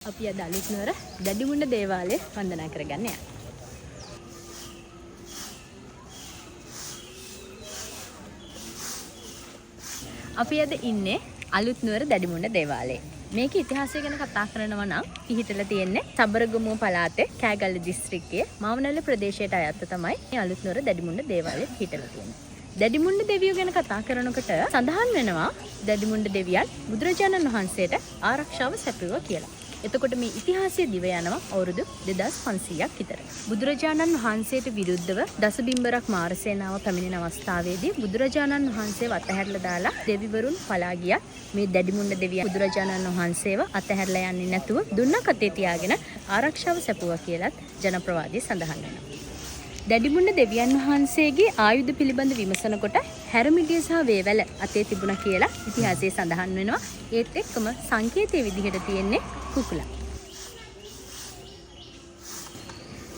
අපි අද අලුත් නුවර දැඩිමුණ්ඩ දේවාලය වන්දනා කරගන්න යනවා. අපි අද ඉන්නේ අලුත් නුවර දැඩිමුණ්ඩ දේවාලයේ. මේක ඉතිහාසය ගැන කතා කරනවා නම් පිහිටලා තියෙන්නේ සබරගමුව පළාතේ කෑගල්ල දිස්ත්‍රික්කයේ මාවනල්ල ප්‍රදේශයට අයත්ව තමයි මේ අලුත් නුවර දැඩිමුණ්ඩ දේවාලය පිහිටලා තියෙන්නේ. දැඩිමුණ්ඩ දෙවියෝ ගැන කතා කරනකොට සඳහන් වෙනවා දැඩිමුණ්ඩ දෙවියන් බුදුරජාණන් වහන්සේට ආරක්ෂාව සැපයුවා කියලා. එතකොට මේ ඉතිහාසය දිව යනවා අවුරුදු 2500ක් විතර. බුදුරජාණන් වහන්සේට විරුද්ධව දසබිම්බරක් මාරසේනාව පැමිණෙන අවස්ථාවේදී බුදුරජාණන් වහන්සේව අතහැරලා දාලා දෙවිවරුන් පලා ගියා. මේ දැඩිමුණ්ඩ දෙවියන් බුදුරජාණන් වහන්සේව අතහැරලා යන්නේ නැතුව දුන්නක් අතේ තියාගෙන ආරක්ෂාව සැපුවා කියලත් ජනප්‍රවාදයේ සඳහන් වෙනවා. දැඩිමුණ්ඩ දෙවියන් වහන්සේගේ ආයුධ පිළිබඳ විමසනකොට හැරමිටිය සහ වේවැල අතේ තිබුණා කියලා ඉතිහාසයේ සඳහන් වෙනවා. ඒත් එක්කම සංකේතයේ විදිහට තියෙන්නේ කුකුලා.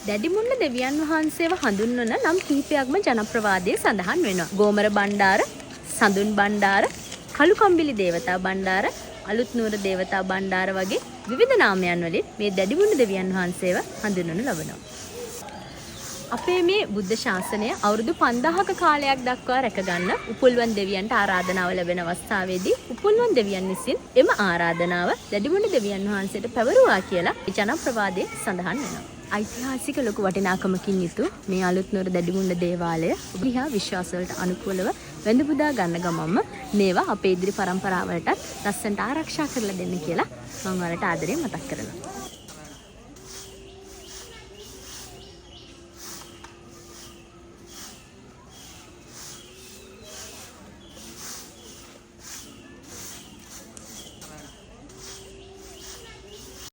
දැඩිමුණ්ඩ දෙවියන් වහන්සේව හඳුන්වන නම් කිහිපයක්ම ජනප්‍රවාදයේ සඳහන් වෙනවා. ගෝමර බණ්ඩාර, සඳුන් බණ්ඩාර, කළු කම්බිලි දේවතා බණ්ඩාර, අලුත් නුවර දේවතා බණ්ඩාර වගේ විවිධ නාමයන් වලින් මේ දැඩිමුණ්ඩ දෙවියන් වහන්සේව හඳුන්වනු ලබනවා. අපේ මේ බුද්ධ ශාසනය අවුරුදු 5000ක කාලයක් දක්වා රැකගන්න උපුල්වන් දෙවියන්ට ආරාධනාව ලැබෙන අවස්ථාවේදී උපුල්වන් දෙවියන් විසින් එම ආරාධනාව දැඩිමුණ්ඩ දෙවියන් වහන්සේට පැවරුවා කියලා ජනප්‍රවාදයේ සඳහන් වෙනවා. ඓතිහාසික ලොකු වටිනාකමකින් යුතු මේ අලුත් නුවර දැඩිමුණ්ඩ දේවාලය ඔබ විශ්වාස වලට අනුකූලව වැඳ පුදා ගන්න ගමන්ම මේවා අපේ ඉදිරි පරම්පරාවලටත් ලස්සනට ආරක්ෂා කරලා දෙන්න කියලා මම ඔයාලට ආදරයෙන් මතක් කරනවා.